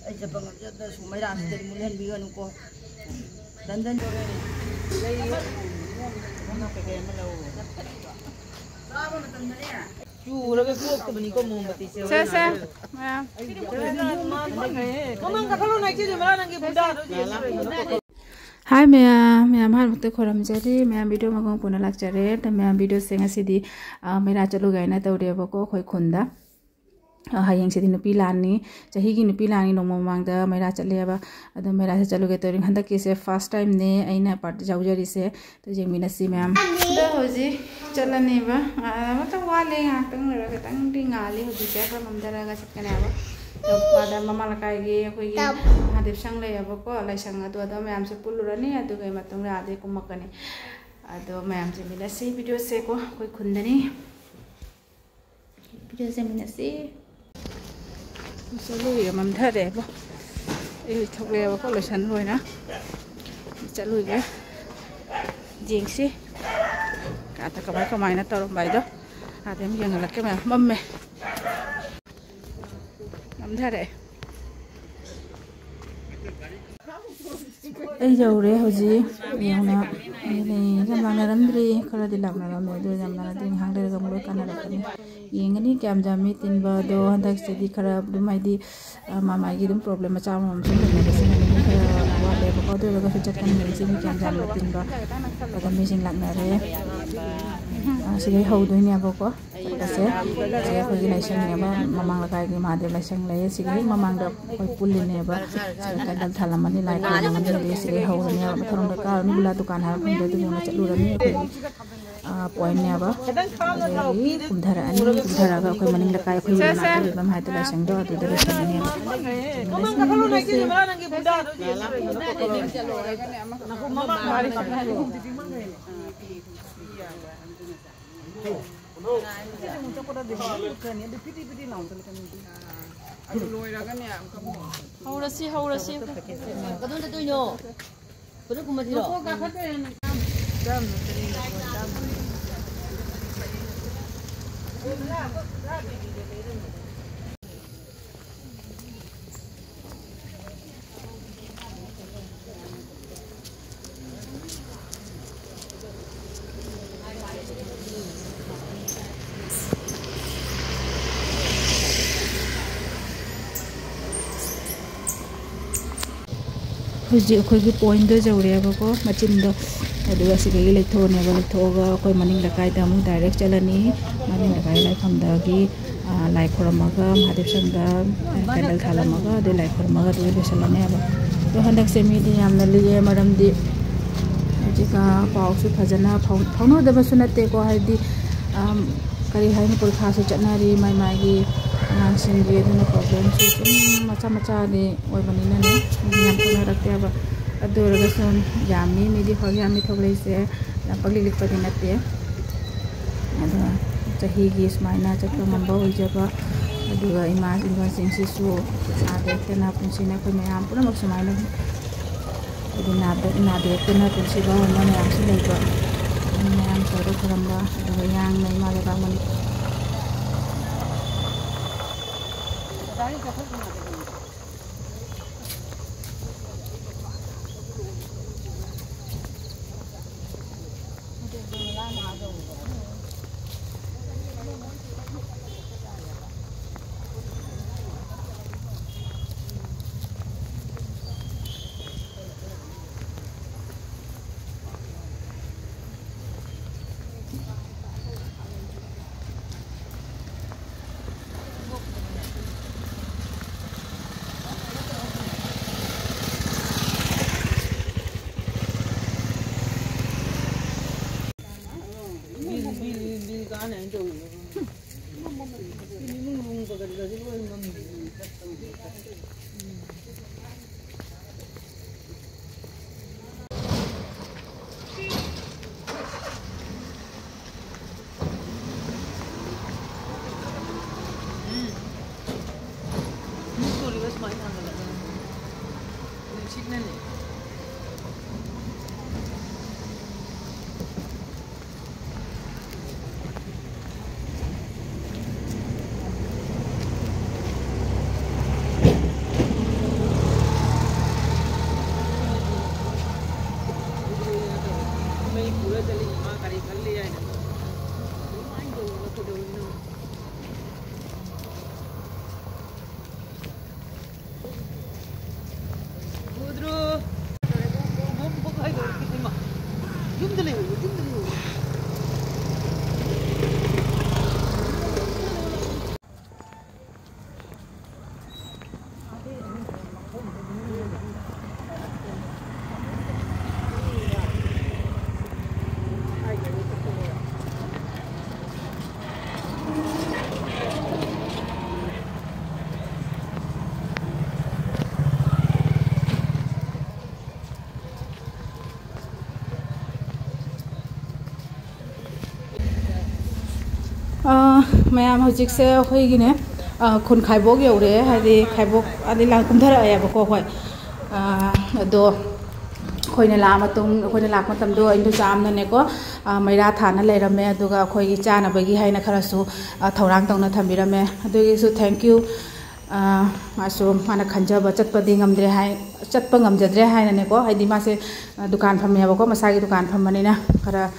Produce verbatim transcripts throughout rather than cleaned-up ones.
ꯑꯩ ꯆꯠꯄ ꯉꯝꯖꯗ꯭ꯔꯁꯨ ꯃꯩꯔꯥꯁꯤꯗꯗꯤ ꯃꯨꯠꯍꯟꯕꯤꯒꯅꯨꯀꯣ꯫ ꯗꯟꯗꯟ ꯇꯧꯔꯦ꯫ ꯆꯨꯔꯒ ꯀꯣꯛꯇꯕꯅꯤꯀꯣ ꯃꯣꯝꯕꯇꯤꯁꯦ꯫ ꯁꯦ, ꯁꯦ, ꯃꯌꯥꯝ꯫ ꯃꯃꯥꯡ ꯀꯥꯈꯠꯂꯣ, ꯅꯥꯏꯠꯁꯤꯁꯨ ꯃꯔꯥ ꯅꯪꯒꯤ ꯕꯨꯗꯥꯗꯣ ꯌꯦꯡꯉꯨꯔꯦ꯫ ꯍꯥꯏ ꯃꯌꯥꯝ, ꯃꯌꯥꯝ ꯑꯍꯥꯟꯕꯗ ꯈꯣꯏꯔꯝꯖꯔꯤ꯫ ꯃꯌꯥꯝ ꯚꯤꯗꯤꯑꯣ ꯃꯈꯣꯡ ꯄꯨꯅ ꯂꯥꯛꯆꯔꯦ꯫ ꯑꯗ ꯃꯌꯥꯝ ꯚꯤꯗꯤꯑꯣꯁꯦ ꯉꯁꯤꯗꯤ, ꯑ, ꯃꯩꯔꯥ ꯆꯠꯂꯨꯒꯦ ꯍꯥꯏꯅ ꯇꯧꯔꯦꯕꯀꯣ ꯑꯩꯈꯣꯏ ꯈꯨꯟꯗ꯫ ꯑ, ꯍꯌꯦꯡꯁꯤꯗꯤ ꯅꯨꯄꯤ ꯂꯥꯟꯅꯤ꯫ ꯆꯍꯤꯒꯤ ꯅꯨꯄꯤ ꯂꯥꯟꯅꯤ ꯅꯣꯡꯃ ꯃꯃꯥꯡꯗ ꯃꯩꯔꯥ ꯆꯠꯂꯦꯕ꯫ ꯑꯗꯣ ꯃꯩꯔꯥꯁꯦ ꯆꯠꯂꯨꯒꯦ ꯇꯧꯔꯤ꯫ ꯍꯟꯗꯛꯀꯤꯁꯦ first timeꯅꯦ ꯑꯩꯅ part ꯌꯥꯎꯖꯔꯤꯁꯦ꯫ ꯑꯗꯨ ꯌꯦꯡꯃꯤꯟꯅꯁꯤ ꯃꯌꯥꯝ꯫ ꯑꯗꯣ ꯍꯧꯖꯤꯛ ꯆꯠꯂꯅꯦꯕ꯫ ꯉꯥ-, ꯑꯃꯇꯪ ꯋꯥꯠꯂꯦ, ꯉꯥꯏꯍꯥꯛꯇꯪ ꯂꯩꯔꯒ ꯈꯤꯇꯪꯗꯤ ꯉꯥꯜꯂꯤ꯫ ꯍꯧꯖꯤꯛꯁꯦ ꯈꯔ ꯃꯝꯊꯔꯒ ꯆꯠꯀꯅꯦꯕ꯫ ꯑꯗꯣ ꯃꯥꯗ ꯃꯃꯥ ꯂꯩꯀꯥꯏꯒꯤ ꯑꯩꯈꯣꯏꯒꯤ ꯃꯍꯥꯗꯦꯕ ꯁꯪ ꯂꯩꯌꯦꯕꯀꯣ, ꯂꯥꯏꯁꯪ ꯑꯗꯨ, ꯑꯗꯣ ꯃꯌꯥꯝꯁꯦ ꯄꯨꯜꯂꯨꯔꯅꯤ꯫ ꯑꯗꯨꯒꯤ ꯃꯇꯨꯡꯗ ꯑꯥꯗꯩ ꯀꯨꯝꯃꯛꯀꯅꯤ꯫ ꯑꯗꯣ ꯃꯌꯥꯝ ꯆꯦꯟꯃꯤꯟꯅꯁꯤ꯫ ꯚꯤꯗꯤꯑꯣꯁꯦꯀꯣ ꯑꯩꯈꯣꯏ ꯈꯨꯟꯗꯅꯤ꯫ ꯚꯤꯗꯤꯑꯣ ꯆꯦꯟꯃꯤꯟꯅꯁꯤ꯫ ꯆꯠꯂꯨꯏꯒꯦ, ꯃꯝꯊꯔꯦꯕꯣ꯫ ꯑꯩ ꯊꯣꯛꯂꯛꯑꯦꯕꯀꯣ, ꯂꯣꯏꯁꯟ ꯂꯣꯏꯅ꯫ ꯆꯠꯂꯨꯏꯒꯦ꯫ ꯌꯦꯡꯁꯤ꯫ ꯑꯥꯗ ꯀꯃꯥꯏ ꯀꯃꯥꯏꯅ ꯇꯧꯔꯝꯕ ꯍꯥꯏꯗꯣ꯫ ꯑꯥꯗ ꯑꯃꯨꯛ ꯌꯦꯡꯍꯜꯂꯛꯀꯦ ꯃꯌꯥꯝ꯫ ꯃꯝꯃꯦ꯫ ꯃꯝꯊꯔꯛꯑꯦ꯫ ꯑꯩ ꯌꯧꯔꯦ ꯍꯧꯖꯤꯛ꯫ ꯌꯧꯅ ꯑꯩ ꯌꯥꯝ ꯂꯥꯛꯅꯔꯝꯗ꯭ꯔꯤ, ꯈꯔꯗꯤ ꯂꯥꯛꯅꯔꯝꯃꯦ, ꯑꯗꯨ ꯌꯥꯝ ꯂꯥꯛꯅꯗ꯭ꯔꯤ꯫ ꯉꯥꯏꯍꯥꯛ ꯂꯩꯔꯒ ꯑꯃꯨꯛ ꯂꯣꯏ ꯀꯥꯟꯅꯔꯛꯀꯅꯤ꯫ ꯌꯦꯡꯒꯅꯤ ꯀꯌꯥꯝ ꯌꯥꯝꯃꯤ ꯇꯤꯟꯕ꯫ ꯑꯗꯣ ꯍꯟꯗꯛꯁꯤꯗꯤ ꯈꯔ ꯑꯗꯨꯝ, ꯍꯥꯏꯗꯤ, ꯑ, ꯃꯥ ꯃꯥꯒꯤ ꯑꯗꯨꯝ problem ꯃꯆꯥ ꯑꯃꯃꯝ ꯁꯨꯝ ꯂꯩꯅꯕꯁꯤꯅ ꯑꯗꯨꯝ ꯈꯔ ꯋꯥꯠꯂꯦꯕꯀꯣ꯫ ꯑꯗꯨ ꯑꯣꯏꯔꯒꯁꯨ ꯆꯠꯀꯅꯤ, ꯌꯦꯡꯁꯤ ꯃꯤ ꯀꯌꯥꯝ ꯌꯥꯝꯅ ꯇꯤꯟꯕ꯫ ꯑꯗ ꯃꯤꯁꯤꯡ ꯂꯥꯛꯅꯔꯦ꯫ ꯑ, ꯁꯤꯗꯩ ꯍꯧꯗꯣꯏꯅꯦꯕꯀꯣ꯫ ꯆꯠꯄꯁꯦ꯫ ꯁꯤꯗ ꯑꯩꯈꯣꯏꯒꯤ ꯂꯥꯏꯁꯪꯅꯦꯕ, ꯃꯃꯥꯡ ꯂꯩꯀꯥꯏꯒꯤ ꯃꯍꯥꯗꯦꯕ ꯂꯥꯏꯁꯪ ꯂꯩꯌꯦ꯫ ꯁꯤꯒꯤ ꯍꯦꯛ ꯃꯃꯥꯡꯗ ꯑꯩꯈꯣꯏ ꯄꯨꯜꯂꯤꯅꯦꯕ꯫ ꯁꯤꯗ candle ꯊꯥꯜꯂꯝꯃꯅꯤ, ꯂꯥꯏ ꯈꯨꯔꯨꯝꯃꯝꯃꯅꯤ, ꯑꯗꯩ ꯁꯤꯗꯩ ꯍꯧꯔꯅꯦꯕ꯫ ꯃꯊꯛꯂꯣꯝꯗ ꯀꯥꯔꯨꯔꯅꯤ, ꯕꯤꯔꯂꯥ ꯗꯨꯀꯥꯟ ꯍꯥꯏꯕ ꯃꯐꯝꯗ, ꯑꯗꯨꯒꯤ ꯃꯅꯨꯡꯗ ꯆꯠꯂꯨꯔꯅꯤ꯫ ꯑꯩꯈꯣꯏꯒꯤ, ꯑ, pointꯅꯦꯕ꯫ ꯑꯗꯒꯤ ꯀꯨꯝꯊꯔꯛꯑꯅꯤ, ꯀꯨꯝꯊꯔꯛꯑꯒ ꯑꯩꯈꯣꯏ ꯃꯅꯤꯡ ꯂꯩꯀꯥꯏ, ꯑꯩꯈꯣꯏꯒꯤ ꯃꯅꯥꯛꯇ ꯂꯩꯕ ꯃꯍꯥꯗꯦꯕ ꯂꯥꯏꯁꯪꯗꯣ ꯑꯗꯨꯗ ꯂꯣꯏꯁꯤꯜꯂꯅꯦꯕ꯫ ꯍꯧꯔꯁꯤ, ꯍꯧꯔꯁꯤ꯫ ꯀꯗꯣꯝ ꯆꯠꯇꯣꯏꯅꯣ? ꯀꯗꯣꯝ ꯀꯨꯝꯃꯁꯤꯔꯣ? ꯃꯈꯣꯡ ꯀꯥꯈꯠꯇꯣꯏꯅꯦ꯫ ꯆꯥꯝꯃ ꯅꯠꯇ꯭ꯔꯗꯤ ꯂꯨꯄꯥ ꯆꯥꯝꯃ꯫ ꯍꯧꯖꯤꯛ ꯑꯩꯈꯣꯏꯒꯤ ꯄꯣꯏꯟꯗꯣ ꯌꯧꯔꯦꯕꯀꯣ, ꯃꯆꯤꯟꯗꯣ꯫ ꯑꯗꯨꯒ ꯁꯤꯗꯒꯤ ꯂꯩꯊꯣꯛꯑꯅꯦꯕ, ꯂꯩꯊꯣꯛꯑꯒ ꯑꯩꯈꯣꯏ ꯃꯅꯤꯡ ꯂꯩꯀꯥꯏꯗ ꯑꯃꯨꯛ ꯗꯥꯏꯔꯦꯛ ꯆꯠꯂꯅꯤ꯫ ꯃꯅꯤꯡ ꯂꯩꯀꯥꯏ ꯂꯥꯏꯐꯝꯗꯒꯤ, ꯑꯥ, ꯂꯥꯏ ꯈꯨꯔꯝꯃꯒ, ꯃꯍꯥꯗꯦꯕ ꯁꯪꯗ ꯀꯦꯟꯗꯜ ꯊꯥꯜꯂꯝꯃꯒ, ꯑꯗꯨ ꯂꯥꯏ ꯈꯨꯔꯝꯃꯒ ꯑꯗꯨ ꯂꯣꯏꯁꯤꯜꯂꯅꯦꯕ꯫ ꯑꯗꯣ ꯍꯟꯗꯛꯁꯦ ꯃꯤꯗꯤ ꯌꯥꯝꯅ ꯂꯤꯛꯑꯦ, ꯃꯔꯝꯗꯤ ꯍꯧꯖꯤꯛ, ꯑꯥ, ꯄꯥꯎꯁꯨ ꯐꯖꯅ ꯐꯥꯎ-, ꯐꯥꯎꯅꯗꯕꯁꯨ ꯅꯠꯇꯦꯀꯣ, ꯍꯥꯏꯗꯤ, ꯑꯥ, ꯀꯔꯤ ꯍꯥꯏꯅꯤ, ꯄꯔꯤꯈꯥꯁꯨ ꯆꯠꯅꯔꯤ ꯃꯥꯏ ꯃꯥꯏꯒꯤ ꯑꯉꯥꯡꯁꯤꯡꯒꯤ, ꯑꯗꯨꯅ ꯄ꯭ꯔꯣꯕ꯭ꯂꯦꯝꯁꯨ ꯁꯨꯝ ꯃꯆꯥ ꯃꯆꯥꯗꯤ ꯑꯣꯏꯕꯅꯤꯅꯅꯦ, ꯃꯤꯗꯤ ꯌꯥꯝ ꯊꯣꯛꯅꯔꯛꯇꯦꯕ꯫ ꯑꯗꯨ ꯑꯣꯏꯔꯒꯁꯨ ꯌꯥꯝꯃꯤ, ꯃꯤꯗꯤ ꯍꯣꯏ ꯌꯥꯝꯃꯤ ꯊꯣꯛꯂꯛꯏꯁꯦ, ꯌꯥꯝ ꯄꯪꯂꯤꯛ ꯂꯤꯛꯄꯗꯤ ꯅꯠꯇꯦ꯫ ꯑꯗꯣ ꯆꯍꯤꯒꯤ ꯁꯨꯃꯥꯏꯅ ꯆꯠꯄ ꯉꯝꯕ ꯑꯣꯏꯖꯕ, ꯑꯗꯨꯒ ꯏꯃꯥ ꯏꯕꯁꯤꯡꯁꯤꯁꯨ ꯅꯥꯗ ꯌꯦꯛꯇꯅ ꯄꯨꯟꯁꯤꯅ ꯑꯩꯈꯣꯏ ꯃꯌꯥꯝ ꯄꯨꯝꯅꯃꯛ ꯁꯨꯃꯥꯏꯅ ꯍꯥꯏꯗꯤ ꯅꯥꯗ-, ꯅꯥꯗ ꯌꯦꯛꯇꯅ ꯄꯨꯟꯁꯤ ꯋꯥꯍꯟꯕ ꯃꯌꯥꯝꯁꯨ ꯂꯩꯕ, ꯃꯌꯥꯝ ꯇꯧꯔ ꯈꯨꯔꯝꯕ, ꯑꯗꯨꯒ ꯌꯥꯡꯅ ꯏꯃꯥ ꯂꯩꯕꯥꯛ ꯃꯅꯤ-, ꯃꯌꯥꯝ, ꯍꯧꯖꯤꯛꯁꯦ ꯑꯩꯈꯣꯏꯒꯤꯅꯦ, ꯑ, ꯈꯨꯟ ꯈꯥꯏꯕꯣꯛ ꯌꯧꯔꯛꯑꯦ, ꯍꯥꯏꯗꯤ ꯈꯥꯏꯕꯣꯛ ꯑꯗꯩ ꯂꯥꯡ ꯀꯨꯝꯊꯔꯛꯑꯦꯕꯀꯣ꯫ ꯍꯣꯏ, ꯑ, ꯑꯗꯣ ꯑꯩꯈꯣꯏꯅ ꯂꯥꯛꯑ ꯃꯇꯨꯡ, ꯑꯩꯈꯣꯏꯅ ꯂꯥꯛꯄ ꯃꯇꯝꯗꯣ ꯏꯟꯗꯣꯆꯥ ꯑꯃꯅꯅꯦꯀꯣ, ꯑ, ꯃꯩꯔꯥ ꯊꯥꯅ ꯂꯩꯔꯝꯃꯦ, ꯑꯗꯨꯒ ꯑꯩꯈꯣꯏꯒꯤ ꯆꯥꯅꯕꯒꯤ ꯍꯥꯏꯅ ꯈꯔꯁꯨ, ꯑ, ꯊꯧꯔꯥꯡ ꯇꯧꯅ ꯊꯝꯕꯤꯔꯝꯃꯦ꯫ ꯑꯗꯨꯒꯤꯁꯨ thank you꯫ ꯑ, ꯃꯥꯁꯨ ꯃꯥꯅ ꯈꯟꯖꯕ ꯆꯠꯄꯗꯤ ꯉꯝꯗ꯭ꯔꯦ ꯍꯥꯏ, ꯆꯠꯄ ꯉꯝꯖꯗ꯭ꯔꯦ ꯍꯥꯏꯅꯅꯦꯀꯣ, ꯍꯥꯏꯗꯤ ꯃꯥꯁꯦ, ꯑ, ꯗꯨꯀꯥꯟ ꯐꯝꯃꯦꯕꯀꯣ, ꯃꯁꯥꯒꯤ ꯗꯨꯀꯥꯟ ꯐꯝꯕꯅꯤꯅ ꯈꯔ,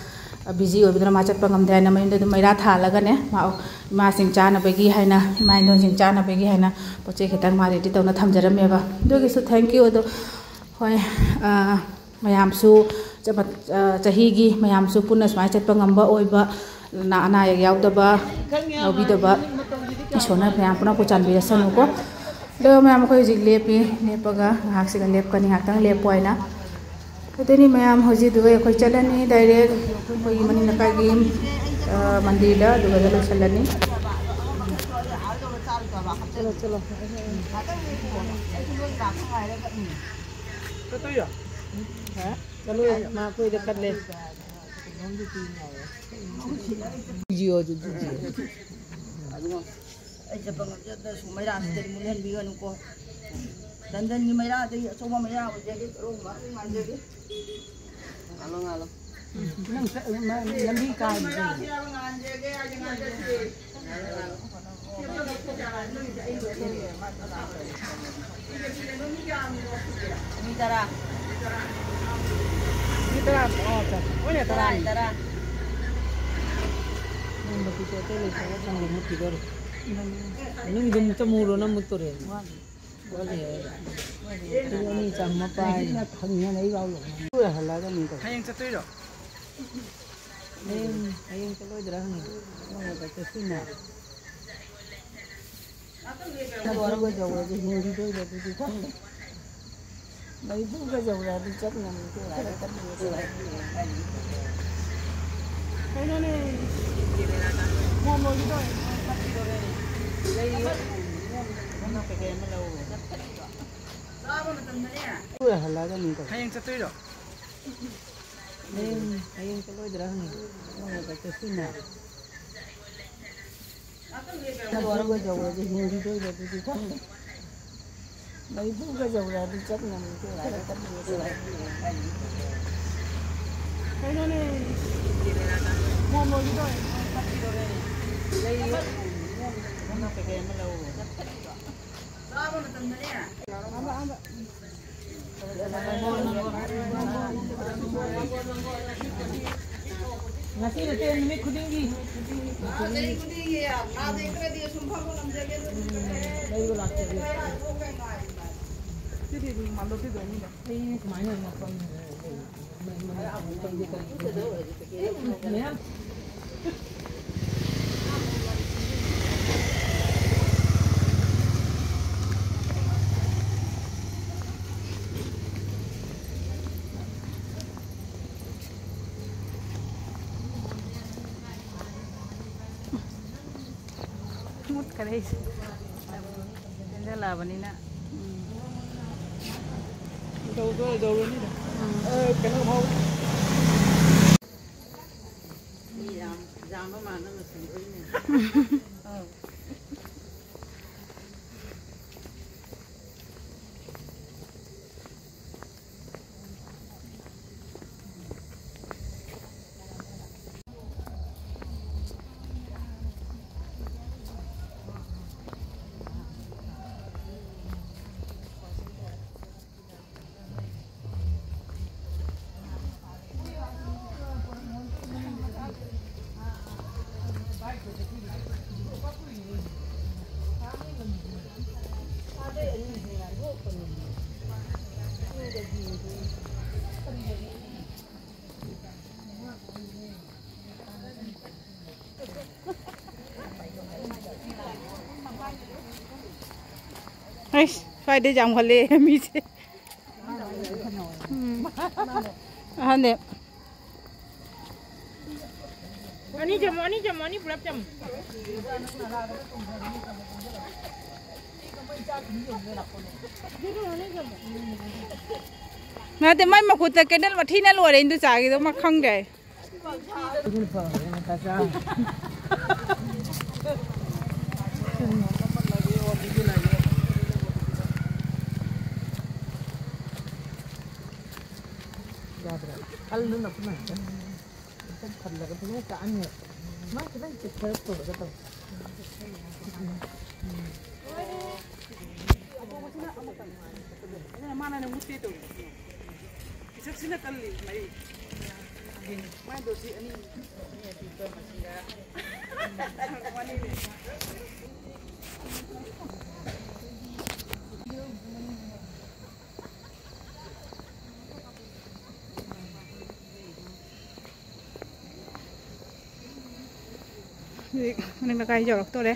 ꯑ, busy ꯑꯣꯏꯕꯗꯨꯅ ꯃꯥ ꯆꯠꯄ ꯉꯝꯗꯦ ꯍꯥꯏꯅ ꯃꯌꯨꯝꯗ ꯑꯗꯨꯝ ꯃꯩꯔꯥ ꯊꯥꯜꯂꯒꯅꯦ, ꯃꯥ, ꯏꯃꯥꯁꯤꯡ ꯆꯥꯅꯕꯒꯤ ꯍꯥꯏꯅ, ꯏꯃꯥ ꯏꯟꯗꯣꯟꯁꯤꯡ ꯆꯥꯅꯕꯒꯤ ꯍꯥꯏꯅ ꯄꯣꯠ ꯆꯩ ꯈꯤꯇꯪ ꯃꯥ ready ꯇꯧꯅ ꯊꯝꯖꯔꯝꯃꯦꯕ꯫ ꯑꯗꯨꯒꯤꯁꯨ thank you꯫ ꯑꯗꯣ ꯍꯣꯏ, ꯑ, ꯃꯌꯥꯝꯁꯨ ꯆꯞ ꯃ-, ꯑ, ꯆꯍꯤꯒꯤ ꯃꯌꯥꯝꯁꯨ ꯄꯨꯟꯅ ꯁꯨꯃꯥꯏꯅ ꯆꯠꯄ ꯉꯝꯕ ꯑꯣꯏꯕ, ꯑꯅꯥ, ꯑꯅꯥ ꯑꯌꯦꯛ ꯌꯥꯎꯗꯕ, ꯌꯥꯎꯕꯤꯗꯕ ꯏꯁꯣꯔꯅ ꯃꯌꯥꯝ ꯄꯨꯝꯅꯃꯛꯄꯨ ꯆꯥꯟꯕꯤꯔꯁꯅꯨꯀꯣ꯫ ꯑꯗꯣ ꯃꯌꯥꯝ ꯑꯩꯈꯣꯏ ꯍꯧꯖꯤꯛ ꯂꯦꯞꯄꯤ, ꯂꯦꯞꯄꯒ ꯉꯥꯏꯍꯥꯛꯁꯤꯒ ꯂꯦꯞꯀꯅꯤ, ꯉꯥꯏꯍꯥꯛꯇꯪ ꯂꯦꯞꯄ ꯑꯣꯏꯅ꯫ ꯑꯗꯨꯅꯤ ꯃꯌꯥꯝ, ꯍꯧꯖꯤꯛ ꯑꯗꯨꯒ ꯑꯩꯈꯣꯏ ꯆꯠꯂꯅꯤ direct ꯑꯩꯈꯣꯏꯒꯤ ꯃꯅꯤꯡ ꯂꯩꯀꯥꯏꯒꯤ, ꯑ, ꯃꯟꯗꯤꯔꯗ, ꯑꯗꯨꯒ ꯂꯣꯏꯁꯤꯜꯂꯅꯤ꯫ ꯆꯠꯂꯣ, ꯆꯠꯂꯣ꯫ ꯆꯠꯇꯣꯏꯔꯣ? ꯍꯥ? ꯆꯠꯂꯣ, ꯃꯥ ꯑꯩꯈꯣꯏꯗ ꯀꯜꯂꯦ꯫ ꯖꯤꯑꯣ, ꯖꯤꯑꯣ꯫ ꯑꯩ ꯆꯠꯄ ꯉꯝꯖꯗ꯭ꯔꯁꯨ ꯃꯩꯔꯥꯁꯤꯗꯗꯤ ꯃꯨꯠꯍꯟꯕꯤꯒꯅꯨꯀꯣ꯫ ꯂꯟꯗꯟꯒꯤ ꯃꯩꯔꯥꯗꯒꯤ ꯑꯆꯧꯕ ꯃꯩꯔꯥ ꯑꯣꯏꯖꯒꯦ, ꯀꯔꯣꯝ ꯉꯥꯟꯖꯒꯦ꯫ ꯉꯥꯜꯂꯣ, ꯉꯥꯜꯂꯣ꯫ ꯅꯪ ꯆꯠ-, ꯃ-, ꯂꯝꯕꯤ ꯀꯥꯏ꯫ ꯃꯤ ꯇꯔꯥ꯫ ꯃꯤ ꯇꯔꯥ꯫ ꯑꯣ, ꯇꯔꯥ꯫ ꯍꯣꯏꯅꯦ, ꯇꯔꯥꯅꯤ꯫ ꯇꯔꯥ꯫ ꯅꯪ ꯃꯇꯤꯛ ꯑꯇꯩ ꯂꯩꯇ꯭ꯔꯒ ꯁꯪꯒꯣꯝ ꯃꯨꯠꯈꯤꯗꯣꯔꯦ꯫ ꯅꯪ ꯑꯗꯨꯝ ꯆꯃꯨꯔꯣ, ꯅꯪ ꯃꯨꯠꯇꯣꯔꯦ꯫ ꯄꯨꯡ ꯑꯅꯤ ꯆꯪꯕ ꯄꯥꯏ꯫ ꯍꯌꯦꯡ ꯆꯠꯇꯣꯏꯔꯣ? ꯍꯌꯦꯡ, ꯍꯌꯦꯡ ꯆꯠꯂꯣꯏꯗ꯭ꯔꯥ ꯍꯪꯉꯤ꯫ ꯃꯣꯏꯅ ꯆꯠꯁꯤꯅ꯫ ꯃꯩꯐꯨꯒ ꯌꯧꯔꯗꯤ ꯍꯤꯡꯈꯤꯗꯣꯏꯔꯣ ꯑꯗꯨꯗꯤ ꯈꯪꯗꯦ꯫ ꯃꯩꯐꯨꯒ ꯌꯧꯔꯛꯑꯗꯤ ꯆꯠ ꯉꯝꯈꯤꯗꯣꯏꯔꯣ? ꯀꯩꯅꯣꯅꯦ, ꯃꯣꯟ ꯂꯣꯏꯒꯦ ꯇꯧꯔꯦ꯫ ꯍꯌꯦꯡ ꯆꯠꯇꯣꯏꯔꯣ? ꯍꯌꯦꯡ, ꯍꯌꯦꯡ ꯆꯠꯂꯣꯏꯗ꯭ꯔꯥ ꯍꯪꯉꯤ꯫ ꯃꯣꯏꯅ ꯆꯠꯁꯤꯅ꯫ ꯃꯔꯤꯐꯨꯒ ꯌꯧꯔꯗꯤ ꯍꯤꯡꯈꯤꯗꯣꯏꯔꯣ ꯑꯗꯨꯗꯤ ꯈꯪꯗꯦ꯫ ꯃꯔꯤꯐꯨꯒ ꯌꯧꯔꯛꯑꯗꯤ ꯆꯠ ꯉꯝꯈꯤꯗꯣꯏꯔꯣ? ꯀꯩꯅꯣꯅꯦ, ꯃꯣꯟ ꯂꯣꯏꯒꯤꯗꯣꯔꯦ꯫ ꯂꯩꯌꯦ꯫ ꯀꯩꯀꯩ ꯑꯃ ꯂꯧꯔꯣ꯫ ꯉꯁꯤ ꯅꯠꯇꯦ, ꯅꯨꯃꯤꯠ ꯈꯨꯗꯤꯡꯒꯤ꯫ ꯂꯩꯕ ꯂꯥꯛꯆꯒꯦ꯫ ꯁꯤꯗꯤ ꯑꯗꯨꯝ ꯃꯥꯂꯣꯝ ꯄꯤꯗꯣꯏꯅꯤꯅꯦ꯫ ꯑꯩ ꯁꯨꯃꯥꯏꯅ ꯑꯣꯏꯅ ꯃꯐꯝ ꯃꯌꯥꯝ꯫ ꯃꯨꯠꯈꯔꯦ ꯑꯩꯁꯦ꯫ ꯆꯦꯟꯁꯤꯜꯂꯛꯑꯕꯅꯤꯅ꯫ ꯎꯝ꯫ ꯇꯧꯗꯣꯔꯦ, ꯇꯧꯔꯅꯤꯗ꯫ ꯎꯝ꯫ ꯑ, ꯀꯩꯅꯣ ꯐꯥꯎ꯫ ꯃꯤ ꯌꯥꯝ ꯌꯥꯝꯕ ꯃꯥꯟꯅ ꯃꯁꯤꯡ ꯂꯣꯏꯅ꯫ ꯑꯧ꯫ ꯑꯩꯁ, ꯁ꯭ꯋꯥꯏꯗꯩ ꯌꯥꯝꯈꯠꯂꯦ ꯃꯤꯁꯦ꯫ ꯎꯝ꯫ ꯑꯍꯟꯅꯦ꯫ ꯑꯅꯤ ꯆꯝꯃꯣ, ꯑꯅꯤ ꯆꯝꯃꯣ, ꯑꯅꯤ ꯄꯨꯂꯞ ꯆꯝꯃꯣ꯫ ꯅꯠꯇꯦ, ꯃꯥꯏ ꯃꯈꯨꯠꯇ ꯀꯦꯟꯗꯜ ꯃꯊꯤꯅ ꯂꯣꯏꯔꯦ, ꯏꯟꯗꯨ ꯆꯥꯒꯤꯗꯣ ꯃꯥ ꯈꯪꯗ꯭ꯔꯦ꯫ ꯑꯗꯨꯅ ꯐꯔꯦ, ꯃꯊꯥ ꯆꯥ꯫ ꯌꯥꯗ꯭ꯔꯦ꯫ ꯈꯜꯂꯨꯅ ꯄꯨꯟꯅ ꯍꯦꯛꯇ ꯈꯜꯂꯒ ꯄꯨꯟꯅ ꯆꯥꯛꯍꯟꯕ꯫ ꯃꯥ ꯈꯤꯇꯪ ꯆꯤꯛꯊꯔꯛꯄꯒ ꯇꯧ꯫ ꯑꯗꯨꯅ ꯃꯥꯅꯅꯦ ꯃꯨꯠꯇꯦ ꯇꯧꯔꯤꯁꯦ꯫ ꯄꯤꯁꯛꯁꯤꯅ ꯀꯜꯂꯤ ꯃꯔꯤ꯫ ꯃꯥꯏꯗꯣ ꯁꯤ ꯑꯅꯤ꯫ ꯍꯧꯖꯤꯛ ꯃꯅꯤꯡ ꯂꯩꯀꯥꯏ ꯌꯧꯔꯛꯇꯣꯔꯦ꯫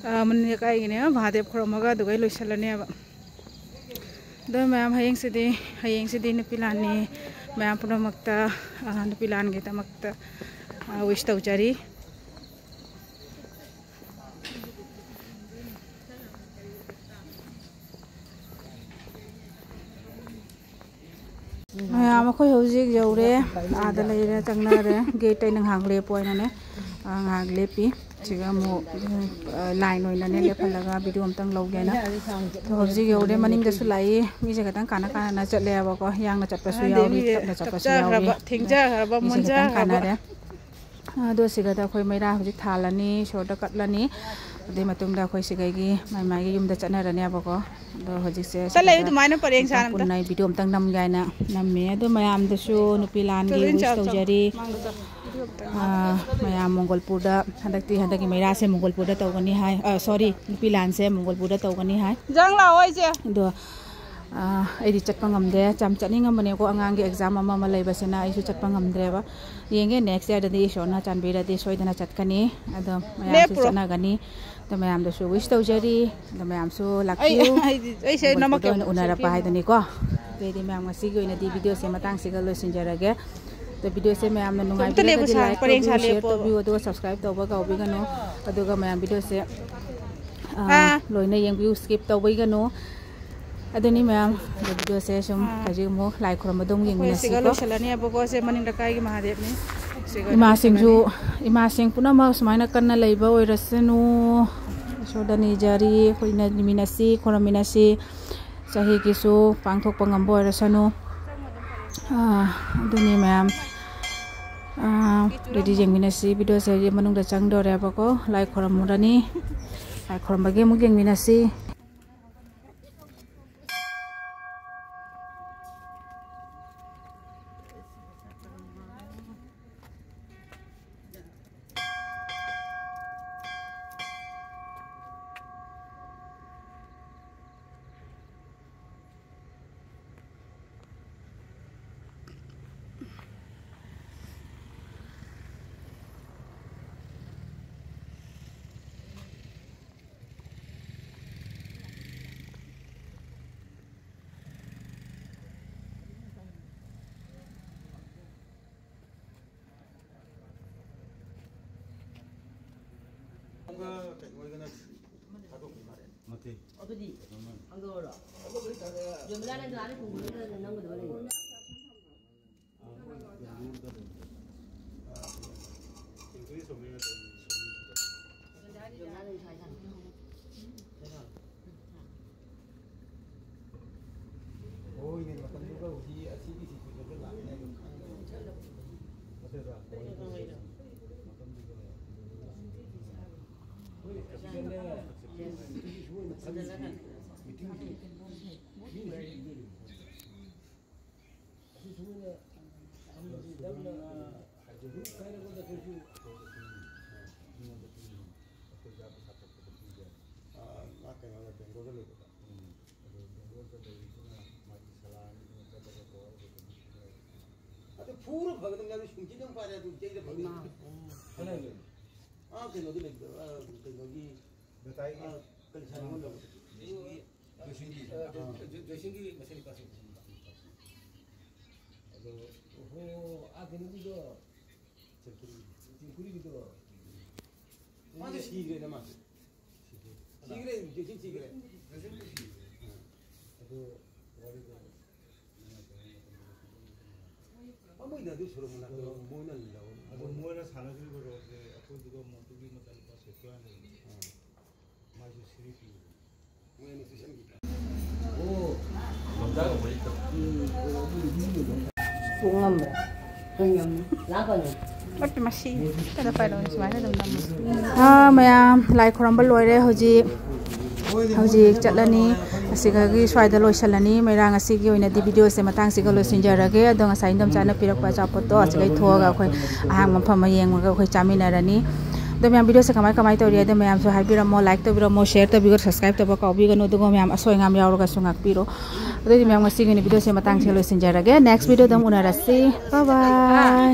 ꯑꯥ, ꯃꯅꯤꯡ ꯂꯩꯀꯥꯏꯒꯤꯅꯦ, ꯃꯍꯥꯗꯦꯕ ꯈꯨꯔꯨꯝꯃꯒ ꯑꯗꯨꯒ ꯑꯩ ꯂꯣꯏꯁꯤꯜꯂꯅꯦꯕ꯫ ꯑꯗꯣ ꯃꯌꯥꯝ, ꯍꯌꯦꯡꯁꯤꯗꯤ, ꯍꯌꯦꯡꯁꯤꯗꯤ ꯅꯨꯄꯤ ꯂꯥꯟꯅꯤ꯫ ꯃꯌꯥꯝ ꯄꯨꯝꯅꯃꯛꯇ, ꯑꯥ, ꯅꯨꯄꯤ ꯂꯥꯟꯒꯤꯗꯃꯛꯇ, ꯑꯥ, wish ꯇꯧꯖꯔꯤ꯫ ꯃꯌꯥꯝ, ꯑꯩꯈꯣꯏ ꯍꯧꯖꯤꯛ ꯌꯧꯔꯦ꯫ ꯑꯥꯗ ꯂꯩꯔꯦ, ꯆꯪꯅꯔꯦ꯫ Gate ꯑꯩꯅ ꯉꯥꯏꯍꯥꯛ ꯂꯦꯞꯄꯣ ꯍꯥꯏꯅꯅꯦ, ꯑ, ꯉꯥꯏꯍꯥꯛ ꯂꯦꯞꯄꯤ꯫ ꯁꯤꯒ ꯑꯃꯨꯛ, ꯑ, line ꯑꯣꯏꯅꯅꯦ ꯂꯦꯞꯍꯜꯂꯒ video ꯑꯝꯇꯪ ꯂꯧꯒꯦꯅ꯫ ꯑꯗꯣ ꯍꯧꯖꯤꯛ ꯌꯧꯔꯦ, ꯃꯅꯤꯡꯗꯁꯨ ꯂꯥꯛꯏ꯫ ꯃꯤꯁꯦ ꯈꯤꯇꯪ ꯀꯥꯟꯅ ꯀꯥꯟꯅꯅ ꯆꯠꯂꯦꯕꯀꯣ꯫ ꯌꯥꯡꯅ ꯆꯠꯄꯁꯨ ꯀꯥꯟꯅꯗꯦ, ꯌꯥꯎꯔꯤ, ꯃꯤꯁꯦ ꯇꯞꯅ ꯆꯠꯄꯁꯨ ꯌꯥꯎꯔꯤ꯫ ꯊꯞꯆꯈ꯭ꯔꯕ, ꯑꯗꯣ ꯊꯦꯡꯖꯈ꯭ꯔꯕ, ꯃꯤꯁꯦ ꯈꯤꯇꯪ ꯃꯣꯟꯖꯈ꯭ꯔꯕ꯫ ꯀꯥꯟꯅꯔꯦ꯫ ꯑꯗꯣ ꯁꯤꯒꯗ ꯑꯩꯈꯣꯏ ꯃꯩꯔꯥ ꯍꯧꯖꯤꯛ ꯊꯥꯜꯂꯅꯤ, ꯏꯁꯣꯔꯗ ꯀꯠꯂꯅꯤ꯫ ꯑꯗꯨꯏ ꯃꯇꯨꯡꯗ ꯑꯩꯈꯣꯏ ꯁꯤꯒꯩꯒꯤ ꯃꯥꯏ ꯃꯥꯏꯒꯤ ꯌꯨꯝꯗ ꯆꯠꯅꯔꯅꯦꯕꯀꯣ꯫ ꯑꯗꯣ ꯍꯧꯖꯤꯛꯁꯦ ꯆꯠꯂꯦ ꯁꯤꯗ ꯑꯗꯨꯃꯥꯏꯅ ꯄꯔꯦꯡ ꯑꯝꯇꯪ ꯁꯥꯅ ꯑꯝꯇ꯫ ꯄꯨꯟꯅ ꯑꯩ video ꯑꯝꯇꯪ ꯅꯝꯒꯦ ꯍꯥꯏꯅ ꯅꯝꯃꯤ꯫ ꯑꯗꯣ ꯃꯌꯥꯝꯗꯁꯨ ꯅꯨꯄꯤ ꯂꯥꯟꯒꯤ ꯆꯠꯂꯨ, wish ꯆꯠꯂꯨ, ꯆꯠꯂꯨ꯫ ꯇꯧꯖꯔꯤ꯫ ꯃꯥꯡꯗ ꯆꯠꯂꯨ꯫ ꯑꯥ, ꯃꯌꯥꯝ ꯃꯣꯡꯒꯣꯜꯄꯨꯔꯗ ꯍꯟꯗꯛꯇꯤ, ꯍꯟꯗꯛꯀꯤ ꯃꯩꯔꯥꯁꯦ ꯃꯣꯡꯒꯣꯜꯄꯨꯔꯗ ꯇꯧꯒꯅꯤ ꯍꯥꯏ꯫ ꯑꯥ, sorry, ꯅꯨꯄꯤ ꯂꯥꯟꯁꯦ ꯃꯣꯡꯒꯣꯜꯄꯨꯔꯗ ꯇꯧꯒꯅꯤ ꯍꯥꯏ꯫ ꯏꯟꯖꯥꯡ ꯂꯥꯛꯑꯣ ꯑꯩꯁꯦ꯫ ꯑꯗꯣ ꯑꯥ, ꯑꯩꯗꯤ ꯆꯠꯄ ꯉꯝꯗꯦ꯫ ꯌꯥꯝ ꯆꯠꯅꯤꯡꯉꯝꯕꯅꯦꯀꯣ, ꯑꯉꯥꯡꯒꯤ exam ꯑꯃ ꯑꯃ ꯂꯩꯕꯁꯤꯅ ꯑꯩꯁꯨ ꯆꯠꯄ ꯉꯝꯗ꯭ꯔꯦꯕ꯫ ꯌꯦꯡꯒꯦ, next yearꯗꯗꯤ ꯏꯁꯣꯔꯅ ꯆꯥꯟꯕꯤꯔꯗꯤ ꯁꯣꯏꯗꯅ ꯆꯠꯀꯅꯤ꯫ ꯑꯗꯣ ꯃꯌꯥꯝꯁꯨ ꯂꯦꯞꯄꯨꯔꯣ꯫ ꯆꯠꯅꯒꯅꯤ꯫ ꯑꯗꯣ ꯃꯌꯥꯝꯗꯁꯨ wish ꯇꯧꯖꯔꯤ꯫ ꯑꯗꯣ ꯃꯌꯥꯝꯁꯨ ꯑꯩ, ꯂꯥꯛꯄꯤꯌꯨ꯫ ꯑꯩꯗꯤ, ꯑꯩꯁꯦ ꯃꯣꯡꯒꯣꯜ ꯅꯃꯛꯇ ꯐꯣꯇꯣ ꯑꯣꯏꯅ ꯑꯃꯨꯛ ꯎꯅꯔꯕ ꯁꯦꯝꯕꯤꯌꯨ꯫ ꯍꯥꯏꯗꯨꯅꯤꯀꯣ꯫ ꯑꯗꯨꯗꯤ ꯃꯌꯥꯝ ꯉꯁꯤꯒꯤ ꯑꯣꯏꯅꯗꯤ videoꯁꯦ ꯃꯇꯥꯡꯁꯤꯒ ꯂꯣꯏꯁꯤꯟꯖꯔꯒꯦ꯫ ꯑꯗꯣ videoꯁꯦ ꯃꯌꯥꯝꯅ ꯑꯝꯇ ꯂꯦꯞꯄꯨ, ꯅꯨꯡꯉꯥꯏꯕꯤꯔꯒꯗꯤ ꯁꯥ-, like ꯄꯔꯦꯡ ꯁꯥ ꯇꯧꯕꯤꯌꯨ, share ꯂꯦꯞꯄꯣꯕ꯫ ꯇꯧꯕꯤꯌꯨ, ꯑꯗꯨꯒ subscribe ꯇꯧꯕ ꯀꯥꯎꯕꯤꯒꯅꯨ꯫ ꯑꯗꯨꯒ ꯃꯌꯥꯝ videoꯁꯦ, ꯑꯥ, ꯑꯥ꯫ ꯂꯣꯏꯅ ꯌꯦꯡꯕꯤꯌꯨ, skip ꯇꯧꯕꯤꯒꯅꯨ꯫ ꯑꯗꯨꯅꯤ ꯃꯌꯥꯝ, ꯑꯗꯣ videoꯁꯦ ꯁꯨꯝ ꯑꯥ꯫ ꯍꯧꯖꯤꯛ ꯑꯃꯨꯛ ꯂꯥꯏ ꯈꯨꯔꯨꯝꯕꯗꯣ ꯑꯃꯨꯛ ꯑꯩꯈꯣꯏ ꯁꯤꯒ ꯌꯦꯡꯃꯤꯟꯅꯁꯤꯀꯣ꯫ ꯂꯣꯏꯁꯤꯜꯂꯅꯦꯕꯀꯣ꯫ ꯁꯦ ꯃꯅꯤꯡ ꯂꯩꯀꯥꯏꯒꯤ ꯃꯍꯥꯗꯦꯕꯅꯤ꯫ ꯏꯃꯥꯁꯤꯡꯁꯨ, ꯏꯃꯥꯁꯤꯡ ꯄꯨꯝꯅꯃꯛ ꯁꯨꯃꯥꯏꯅ ꯀꯟꯅ ꯂꯩꯕ ꯑꯣꯏꯔꯁꯅꯨ꯫ ꯏꯁꯣꯔꯗ ꯅꯤꯖꯔꯤ, ꯑꯩꯈꯣꯏꯅ ꯅꯤꯃꯤꯟꯅꯁꯤ, ꯈꯨꯔꯨꯝꯃꯤꯟꯅꯁꯤ꯫ ꯆꯍꯤꯒꯤꯁꯨ ꯄꯥꯡꯊꯣꯛꯄ ꯉꯝꯕ ꯑꯣꯏꯔꯁꯅꯨ꯫ ꯑꯥ, ꯑꯗꯨꯅꯤ ꯃꯌꯥꯝ꯫ ꯑꯥ, ꯑꯗꯨꯗꯤ ꯌꯦꯡꯃꯤꯟꯅꯁꯤ꯫ ꯚꯤꯗꯤꯑꯣꯁꯦ ꯍꯧꯖꯤꯛ ꯃꯅꯨꯡꯗ ꯆꯪꯗꯣꯔꯦꯕꯀꯣ꯫ ꯂꯥꯏ ꯈꯨꯔꯨꯝꯃꯨꯔꯅꯤ꯫ ꯂꯥꯏ ꯈꯨꯔꯨꯝꯕꯒꯤ ꯑꯃꯨꯛ ꯌꯦꯡꯃꯤꯟꯅꯁꯤ꯫ ꯅꯠꯇꯦ꯫ ꯑꯗꯨꯗꯤ ꯍꯪꯗꯣꯛꯑꯣꯔꯣ? ꯌꯣꯟꯕ ꯅꯪ ꯑꯗꯨ ꯑꯥꯗ ꯈꯨꯡꯒꯪꯗ ꯅꯝꯒꯗꯕ ꯂꯩꯕ꯭ꯔꯣ? ꯍꯣꯏꯅꯦ, ꯃꯇꯝꯗꯨꯒ ꯍꯧꯖꯤꯛ ꯑꯁꯤꯒꯤ situation ꯂꯥꯛꯑꯦ ꯑꯗꯨꯝ ꯈꯪꯗꯕ꯫ ꯅꯠꯇ꯭ꯔꯥ? ꯃꯇꯝꯗꯨꯒ ꯍꯣꯏ, ꯑꯁꯤꯗꯅꯦ, ꯃꯤꯇꯤꯡꯁꯤ, ꯃꯤꯇꯤꯡꯁꯤ ꯃꯤꯅ ꯁꯨꯝ ꯏꯗꯣꯔꯤꯕꯅꯤ꯫ ꯑꯁꯤ ꯁꯨꯃꯥꯏꯅ ꯊꯝꯕꯁꯤ ꯅꯪꯅ ꯍꯥꯏꯖꯔꯨ ꯍꯥꯏꯔꯕꯗ ꯑꯩꯈꯣꯏꯁꯨ ꯑꯩꯈꯣꯏꯗ ꯄꯤꯅꯤ꯫ ꯃꯤꯉꯣꯟꯗ ꯄꯤꯅꯤ꯫ ꯑꯩꯈꯣꯏ ꯆꯥꯕ ꯁꯥꯊꯣꯛꯄꯗ ꯄꯤꯒꯦ꯫ ꯑꯥ, ꯃꯥ ꯀꯩꯅꯣꯗ, ꯕꯦꯡꯒ꯭ꯂꯣꯔꯗ ꯂꯩꯕꯗ꯫ ꯎꯝ꯫ ꯑꯗꯨ ꯕꯦꯡꯒ꯭ꯂꯣꯔꯗ ꯂꯩꯕꯗꯨꯅ ꯃꯥꯒꯤ ꯁꯂꯥꯟꯗꯨꯅ ꯆꯠꯂꯒ ꯇꯧꯔꯒ ꯑꯗꯨꯝ ꯄꯤꯔꯛꯑꯦ꯫ ꯑꯗꯨ ꯐꯨꯔ ꯐꯒꯗꯕꯅꯤ, ꯑꯗꯨ ꯁꯨꯝ ꯆꯤꯟ ꯑꯗꯨꯝ ꯄꯥꯏꯔꯦ, ꯑꯗꯨ ꯆꯩꯗ ꯐꯒꯗꯕꯅꯤ꯫ ꯏꯃꯥ꯫ ꯑꯥ, ꯀꯩꯅꯣꯗ ꯂꯩꯕꯗꯣ, ꯑꯥ, ꯀꯩꯅꯣꯒꯤ, ꯕꯦꯇꯥꯏꯒꯤ꯫ ꯑꯥ, ꯀꯩ ꯁꯥꯏ ꯑꯣꯟꯗꯕꯗꯣ꯫ ꯖꯣꯏꯁꯤꯡꯒꯤ꯫ ꯑꯥ, ꯖꯣꯏ-, ꯖꯣꯏꯁꯤꯡꯒꯤ ꯃꯆꯥꯅꯨꯄꯥꯁꯤꯡ꯫ ꯑꯗꯣ, ꯑꯣꯍꯣ, ꯑꯥ, ꯀꯩꯅꯣꯒꯤꯗꯣ꯫ ꯆꯤꯡꯈꯨꯔꯤ꯫ ꯆꯤꯡꯈꯨꯔꯤꯒꯤꯗꯣ꯫ ꯃꯥꯗꯤ ꯁꯤꯈ꯭ꯔꯦꯗ, ꯃꯥꯗꯤ꯫ ꯁꯤꯈ꯭ꯔꯦ꯫ ꯁꯤꯈ꯭ꯔꯦ, ꯖꯣꯏꯁꯤꯡ ꯁꯤꯈ꯭ꯔꯦ꯫ ꯖꯣꯏꯁꯤꯡꯗꯤ ꯁꯤꯈ꯭ꯔꯦ꯫ ꯑꯥ꯫ ꯑꯗꯣ, ꯋꯥꯔꯤꯗꯣ ꯅꯨꯡꯉꯥꯏꯇꯕ ꯃꯇꯝꯗ ꯑꯃꯣꯏꯅ ꯑꯗꯨ ꯁꯣꯔꯣꯛ ꯃꯅꯥꯛꯇ ꯃꯣꯏꯅ ꯂꯧ-, ꯑꯗꯣ ꯃꯣꯏꯅ ꯁꯥꯟꯅꯈ꯭ꯔꯤꯕ ꯔꯣꯜꯁꯦ ꯑꯩꯈꯣꯏꯗꯨꯒ ꯃꯣꯟꯇꯨꯒꯤ ꯃꯆꯥꯅꯨꯄꯥ ꯁꯦꯀ꯭ꯌꯨꯔ ꯂꯩꯕꯅꯤ꯫ ꯃꯥꯁꯨ ꯁꯤꯔꯤ ꯄꯤꯕꯅꯤ꯫ ꯃꯣꯏ ꯑꯅꯤ ꯆꯨꯁꯟꯈꯤꯕ꯫ ꯑꯣ꯫ ꯎꯝ, ꯑꯣ, ꯑꯗꯨ ꯅꯨꯄꯤꯗꯨꯅ꯫ ꯄꯨꯡ ꯑꯃ꯫ ꯄꯨꯡ ꯑꯃ꯫ ꯂꯥꯛꯀꯅꯨ꯫ ꯃꯁꯤ ꯀꯩꯅꯣ ꯄꯥꯏꯔꯛꯑꯣ, ꯁꯨꯃꯥꯏꯅ ꯑꯗꯨꯝ ꯅꯝꯃꯣ꯫ ꯑꯥ, ꯃꯌꯥꯝ ꯂꯥꯏ ꯈꯨꯔꯝꯕ ꯂꯣꯏꯔꯦ꯫ ꯍꯧꯖꯤꯛ, ꯍꯧꯖꯤꯛ ꯆꯠꯂꯅꯤ꯫ ꯑꯁꯤꯒꯤ ꯁ꯭ꯋꯥꯏꯗ ꯂꯣꯏꯁꯤꯜꯂꯅꯤ꯫ ꯃꯩꯔꯥ ꯉꯁꯤꯒꯤ ꯑꯣꯏꯅꯗꯤ ꯚꯤꯗꯤꯑꯣꯁꯦ ꯃꯇꯥꯡꯁꯤꯒ ꯂꯣꯏꯁꯤꯟꯖꯔꯒꯦ꯫ ꯑꯗꯣ ꯉꯁꯥꯏ ꯏꯟꯗꯣꯝꯆꯥꯅ ꯄꯤꯔꯛꯄ ꯑꯆꯥꯄꯣꯠꯇꯣ ꯑꯁꯤꯒ ꯊꯣꯛꯑꯒ ꯑꯩꯈꯣꯏ ꯑꯍꯥꯡꯕ ꯃꯐꯝ ꯑꯃ ꯌꯦꯡꯉꯒ ꯑꯩꯈꯣꯏ ꯆꯥꯃꯤꯟꯅꯔꯅꯤ꯫ ꯑꯗꯣ ꯃꯌꯥꯝ, ꯚꯤꯗꯤꯑꯣꯁꯦ ꯀꯃꯥꯏ ꯀꯃꯥꯏ ꯇꯧꯔꯤ ꯍꯥꯏꯗꯣ ꯃꯌꯥꯝꯁꯨ ꯍꯥꯏꯕꯤꯔꯝꯃꯣ, ꯂꯥꯏꯛ ꯇꯧꯕꯤꯔꯝꯃꯣ, ꯁꯦꯌꯔ ꯇꯧꯕꯤꯔꯣ, ꯁꯕꯁꯀ꯭ꯔꯥꯏꯕ ꯇꯧꯕ ꯀꯥꯎꯕꯤꯒꯅꯨ꯫ ꯑꯗꯨꯒ ꯃꯌꯥꯝ ꯑꯁꯣꯏ ꯑꯉꯥꯝ ꯌꯥꯎꯔꯒꯁꯨ ꯉꯥꯛꯄꯤꯔꯣ꯫ ꯑꯗꯨꯗꯤ ꯃꯌꯥꯝ, ꯉꯁꯤꯒꯤ ꯑꯣꯏꯅ ꯚꯤꯗꯤꯑꯣꯁꯦ ꯃꯇꯥꯡꯁꯤꯒ ꯂꯣꯏꯁꯤꯟꯖꯔꯒꯦ꯫ ꯅꯦꯛꯁ ꯚꯤꯗꯤꯑꯣꯗ ꯑꯃꯨꯛ ꯎꯅꯔꯁꯤ꯫ ꯕꯥꯏ ꯕꯥꯏ꯫